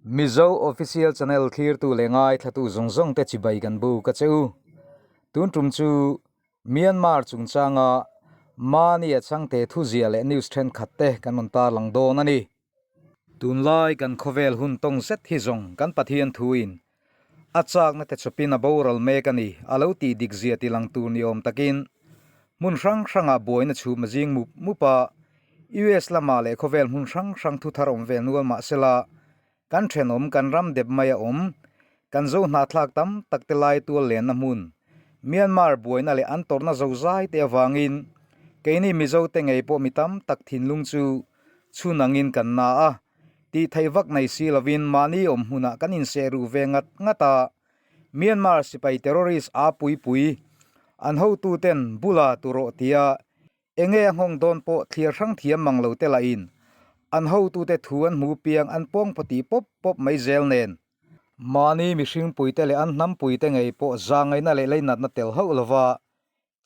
Mizo Official Channel thlirtu leh ngaithlatu zawng zawng te chibai kan buk a che u. Tun tum chu Myanmar chungchanga mahnia changte thuzia leh news thenkhat te kan rawn tarlang dawn a ni. Tunlai kan khawvel hun tawng zet hi zawng kan Pathian thuin a chakna te chawpin a boral mek a ni, a lo tih dik zia ti lang tur ni awm takin hmun hrang hrangah buaina chhum a zing mup mup a, US lamah leh khawvel hmun hrang hrang thu thar awm ve nual mah sela kan thenawm kan ram dep mai a awm, kan zo hnahthlak tam tak te lai tual lenna hmun Myanmar buaina leh an tawrhna zozai te avangin keini Mizo te ngei pawh mi tam tak thinlung chu chhun angin kan na a. Tih theih vak nei si lovin mahni awm hmunah kan inseh ruh ve ngat ngat a, Myanmar sipai terrorist a pui pui an hotuten bula tu rawh tia enge a nghawng dawn pawh thlir hrang thiam mang lo te lahin an hotute thu an hmu piang an pawng phaw tih pawp pawp mai zel nen. Mahni mihring puite leh an hnam puite ngei pawh zangaihna leh leinatna tel hauh lova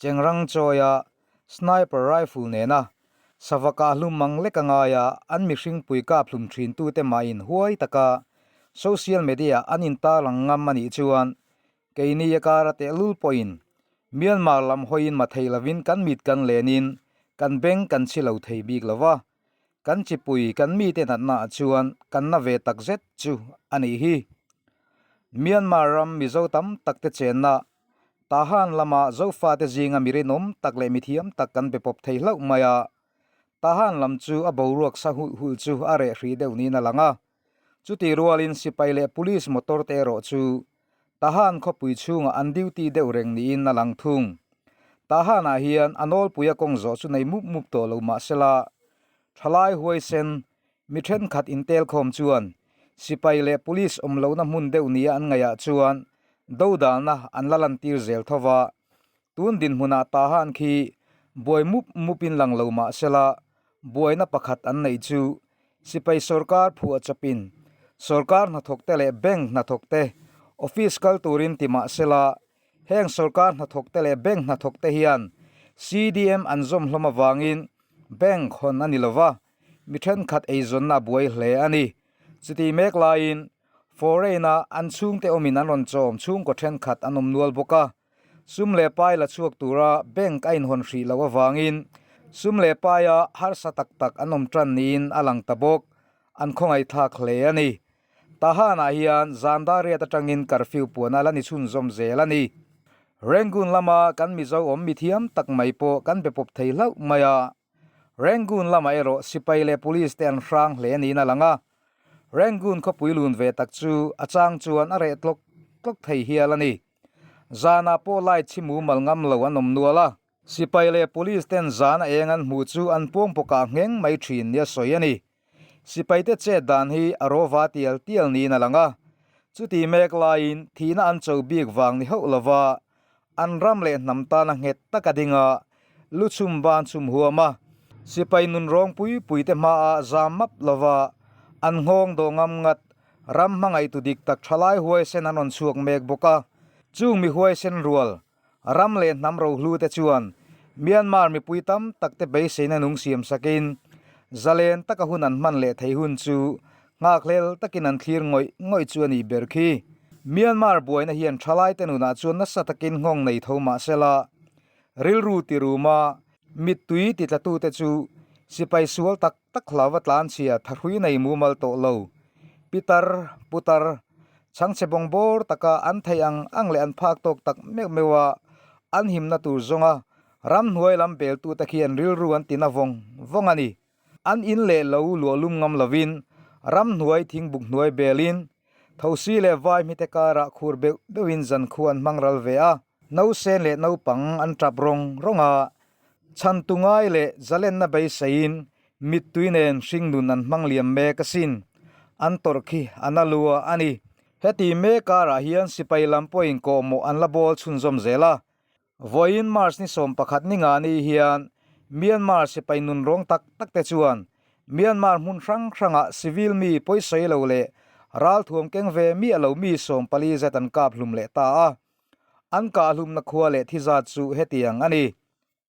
Chengrang chawia sniper rifle nena sava kah hlum mang lek a ngai a, an mihring pui kap hlum thin tute mahin huai taka social media an intarlang ngam a nih chuan keini a kara tehlul pawhin Myanmar lam hawiin ma thei lovin kan mit kan lenin kan beng kan chhi lo thei bik lo va, kan chipui kan mite natnaah chuan kan na ve tak zet chu a nih hi. Myanmar ram Mizo tam takte chenna Tahan lama Zofate zinga mi rinawm tak leh mi thiam tak kan be pawp thei hlauh mai a. Tahan lam chu a boruak sa hulh hulh chu a reh hrih deuh niin a lang a. Chutih rualin sipai leh police motor te erawh chu Tahan khawpui chhungah an duty deuh reng niin a lang thung. Tahanah hian a nawlpuia kawng zawh chu nei mup mup tawh lo mah sela, thalai huaisen Mi thenkhat intelkhawm chuan sipai leh police awm lohna hmun deuh nia an ngaihah chuan dodalna an la lantir zel tho va, tun dinhmunah Tahan khi buai mup mupin lang lo mah sela buaina pakhat an neih chu sipai sorkar phuah chawpin sorkar hnathawkte leh bank hnathawkte office kal turin ti mah sela heng sorkar hnathawkte leh bank hnathawkte hian CDM an zawm hlawm avangin bank hawn a ni lo va. Mi thenkhat eizawnna a buai hle a ni. Chuti mek laiin foreign-a an chhungte awmin an rawn chawm chhungkaw thenkhat an awm nual bawk a. Sum leh pai la chhuak tura bank a inhawn hrih loh avangin sum leh paia harsa tak tak an awm tan niin a lang ta bawk. An khawngaihthlak hle a ni. Tahan-ah hian zan dariat atangin curfew puan a la ni chhunzawm zel a ni. Rangoon lama kan Mizo awm mithiam tak mai pawh kan be pawp thei hlauh mai a. Rangoon lamah erawh sipai leh police te an hrang hle niin a lang a, Rangoon khawpui lun ve tak chu a chang chuan a reh tlawk tlawk thei hial a ni. Zanah pawh light chhi mumal ngam lo an awm nual a, sipai leh police ten zan a eng an hmuh chu an puang pawkah ngheng mai thin nia sawi a ni. Sipai te chet dan hi a rawva tial tial niin a lang a, chuti mek laiin thihna an cho bik vang ni hauh lova an ram leh hnam tana nghet tak a ding a, lu chhum ban chhum huam a, sipai nun rawng pui pui te hmaah zam map lova an nghawng dawh ngam ngat ram hmangaihtu dik tak thalai huaisen an rawn chhuak mek bawk a, chung mi huaisen rual Ram leh hnam rohlu te chuan Myanmar mipui tam tak te beiseina nung siam sakin zalen taka hun an hman leh thei hun chu nghakhlel takin an thlir ngawih ngawih chu a nih ber khi. Myanmar buaina hian thalai te nunah chuan nasa takin nghawng nei tho mah sela, rilru ti ruma mittui ti tlatute chu sipai sual tak tak hlauva tlanchhia thahrui nei mumal tawh lo. Pitar, putar, Chhangchhe bawng bawr taka an theih ang ang leh an phak tawk tak meuh meuh a, an himna tur zawnga ramhnuai lam beltute khi an rilru an tina vawng vawng a ni. An in leh lo luah lum ngam lovin ramhnuai thingbuk hnuai belin thosi leh vai hmite karah khur beuh beuhin zankhua an hmang ral ve a. Nausen leh naupang an tap rawng rawng a, chhantu ngai leh zalenna beiseiin mittui nen hringnun an hmang liam mek asin. An tawrh khi a na lua a ni. Heti mek karah hian sipai lam pawhin kawhmawh an la bawl chhunzawm zel a. Vawiin March ni 11 ni nga ni hian Myanmar sipai nun rawng tak tak te chuan Myanmar hmun hrang hrangah civil mi pawisawi lo leh ralthuam keng ve miah lo mi 14 zet an kap hlum leh ta a. An kahhlumna khua leh thi zat chu hetiang a ni.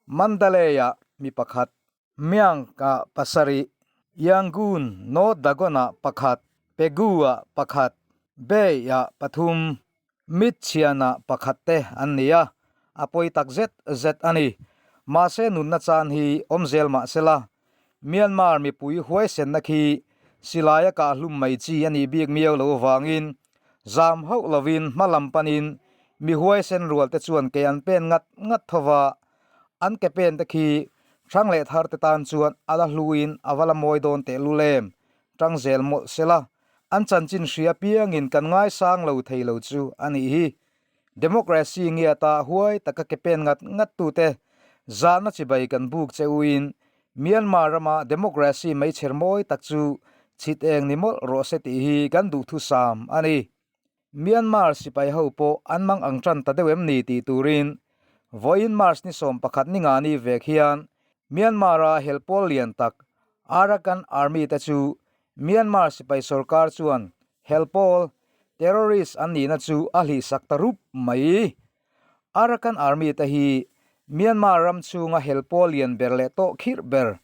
Mandalay-ah mi pakhat, Myank-ah pasarih, Yangon, North Dagon-ah pakhat, Pegu-ah pakhat, Bay-ah pathum, Mitchhianah pakhat te an ni a, a pawi tak zet zet a ni. Mahse nunna chan hi awm zel mah sela, Myanmar mipui huaisenna khi silaia kah hlum mai chi a nih bik miau lo avangin zam hauh lovin hma lam panin mi huaisen rual te chuan ke an pen ngat ngat tho va, an ke pen te khi hrang leh thar te tan chuan a la hluin a va la mawi dawn tehlul em, tang zel mawlh sela an chanchin hria piangin kan ngaisang lo thei lo chu a nih hi. Democracy ngiata huai taka ke pen ngat ngat tute zahna chibai kan buk che uin Myanmar rama democracy meichher mawi tak chu chhit eng ni mawlh rawh se tih hi kan duhthusam a ni. Myanmar sipai ho pawh an mang ang tan ta deuh em ni tih turin vawiin March ni 11 ni nga ni vek hian Myanmar-a helpawl lian tak Arakan Army te chu Myanmar sipai sorkar chuan helpawl, terrorist, an nihna chu a hlihsak ta rup mai. Arakan Army te hi Myanmar ram chhunga helpawl lian ber leh tawh khirh ber,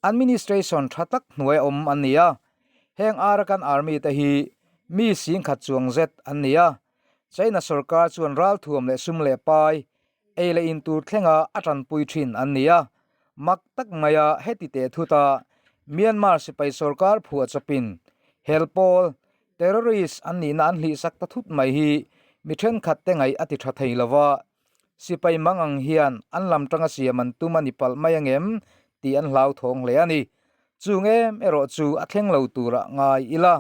administration tha tak hnuaia awm an ni a. Heng Arakan Army te hi mi singkhat chuang zet an ni a. China sorkar chuan ralthuam leh sum leh pai, ei leh in tur thlenga a tanpui thin an ni a. Mak tak maia heti teh thuta Myanmar sipai sorkar phuah chawpin helpawl, terrorist, an nihna an hlihsak ta thut mai hi mi thenkhat te ngaih a ti tha thei lo va. Sipai mang ang hian an lam tanga siam an tum a ni palh mai angem tih an hlauthawng hle a ni. Chung em erawh chu a thleng lo turah ngai ila.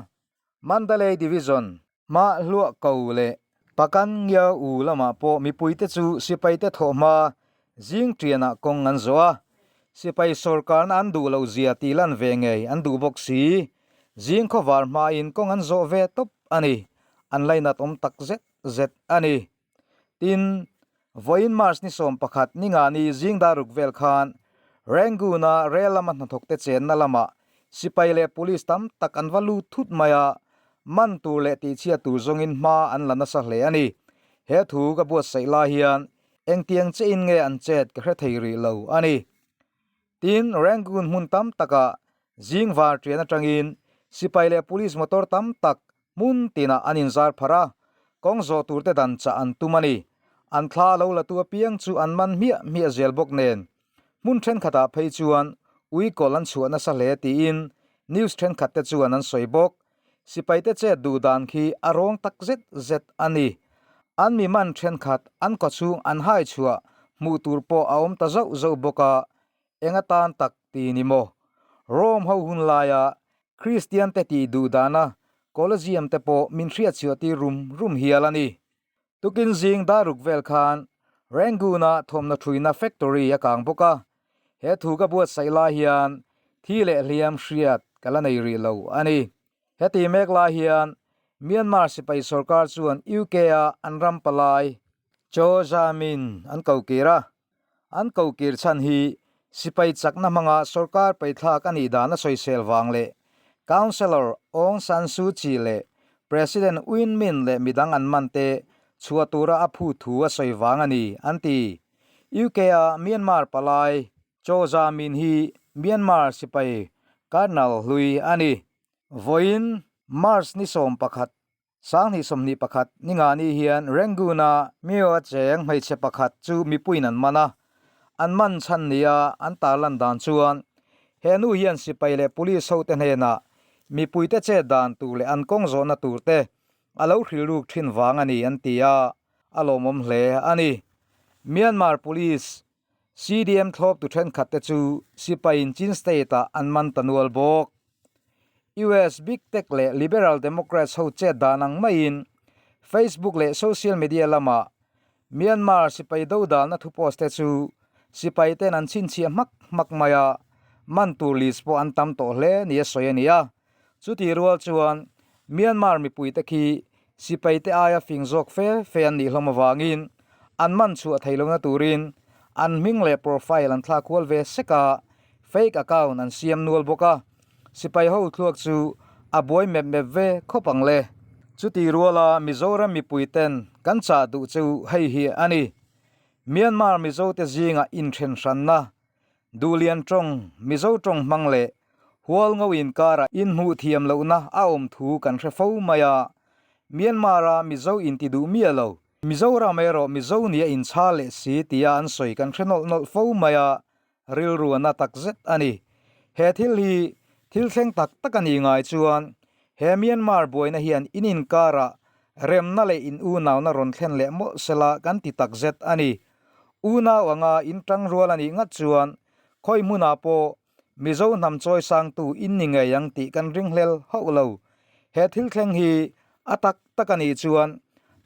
Mandalay Division hma hluah ko leh Pakan Ngia U lamah pawh mipuite chu sipaite thawh hma zing tianah kawng an zawh a, sipai sawrkarna an duh loh zia tih lan ve ngei an duh bawk si. Zing khawvar hmain kawng an zawh ve tawp a ni, an lainat awm tak zet zet a ni. Tin, vawiin March ni 11 ni nga ni zing dar ruk vel khan Rangoon-a rel lama hnathawkte chenna lamah sipai leh police tam tak an va lut thut mai a, man tur leh tihchhiat tur zawngin hma an la nasa hle a ni. He thu ka buatsaih lai hian engtiang chein nge an chet ka hre thei rih lo a ni. Tin, Rangoon hmun tam takah zing var ṭian aṭangin sipai leh police motor tam tak hmun tinah an inzar pharh a, kawng zawh turte dan chah an tum a ni. An thla lo latu apiang chu an man hmiah hmiah zel bawk nen, hmun ṭhenkhatah phei chuan ui kawlh an chhuah nasa hle tiin news ṭhenkhatte chuan an sawi bawk. Sipaite chet duh dan khi a rawng tak zet zet a ni. An mi man ṭhenkhat an kawchhung an hai chhuah hmuh tur pawh a awm ta zauh zauh bawk a, eng atan tak ti ni maw? Rome ho hun laia Kristian te tih duh dana Colosseum te pawh min hriatchhuah tir rum rum hial a ni. Tukin zing daruk vel khan Rangoon-a thawmhnaw thuina factory a kang bawk a, he thu ka buatsaih lai hian thi leh hliam hriat ka la nei rih lo a ni. Heti mek lai hian Myanmar sipai sorkar chuan UK-a an ram palai Cho Zamin an kokir a, An kokir chhan hi sipai chakna hmanga sorkar paithlak a nih dan a sawisel vang leh Councillor Aung San Suu Kyi leh President Win Myint leh midang an man te chhuah tura a phu thu a sawi vang a ni, an ti. UK-a Myanmar palai Chaw Za Min hi Myanmar sipai Colonel hlui a ni. Vawiin March ni 11 2021 ni nga ni hian Rangoon-a Myo-a cheng hmeichhe pakhat chu mipuiin an man a, an man chhan nia an tarlan dan chuan he nu hian sipai leh police hote hnenah mipuite chet dan tur leh an kawng zawhna turte a lo hrilruk thin vang a ni an ti a, a lawmawm hle a ni. Myanmar Police CDM thlawptu thenkhatte chu sipaiin Chin State-ah an man ta nual bawk. US Big Tech leh Liberal Democrats ho chet dan ang maiin Facebook leh social media lamah Myanmar sipai dodalna thu post te chu sipai ten an chhinchhiah hmak hmak mai a, man tur list pawh an tam tawh hle nia sawi a ni a. Chutih rual chuan Myanmar mipuite khi Sipaite aia fing zawk fe fe an nih hlawm avangin an man chhuah thei lohna turin an hming leh profile an thlak kual ve sek a, fake account an siam nual bawk a, sipai ho thluak chu a buai mep mep ve khawp ang le. Chutih ruala Mizoram mipuiten kan chah duh chu hei hi a ni. Myanmar Mizote zingah inthen hranna Duhlian tawng, Mizo tawng hmang leh Hualngo inkara inhmuh thiam lohna a awm thu kan hre fo mai a, Myanmar-a Mizo inti duh miah lo, Mizoram erawh Mizo nia inchhal leh si tia an sawi kan hre nawlh nawlh fo mai a, rilru a na tak zet a ni. He thil hi thil thleng tak tak a nih ngai chuan he Myanmar buaina hian in inkarah remna leh in unauna rawn thlen leh mawlh sela kan ti tak zet a ni. Unau anga in tangrual a nih ngat chuan khawi hmunah pawh Mizo hnam chawi sangtu in ni ngei ang tih kan ringhlel hauh lo. He thil thleng hi a tak tak a nih chuan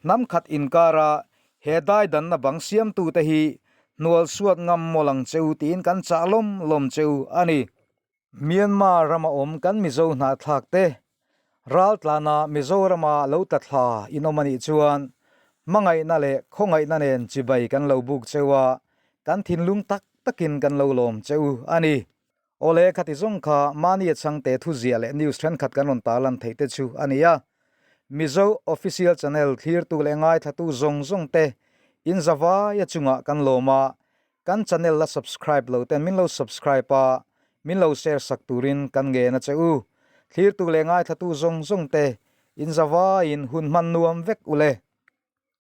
hnam khat inkara he daidanna bang siamtute hi hnual suat ngam mawlh ang che u tiin kan chah lawm lawm che u a ni. Myanmar rama awm kan Mizo hnahthlak te Raltlana Mizorama lo tla thla in awm a nih chuan hmangaihna leh khawngaihna nen chibai kan lo buk cheu a, kan thinlung tak takin kan lo lawm cheu a ni. Awle khati zawng kha mahni a chhangte thuziah leh news thenkhat kan rawn tarlan theih te chu a ni a. Mizo Official Channel thlirtu leh ngaithlatu zawng zawng te in zavaia chungah kan lawm a, Kan channel la subscribe lo ten min lo subscribe a, min lo share sak turin kan ngen a che u. Thlirtu leh ngaithlatu zawng zawng te in zavaiin hun hman nuam vek u le.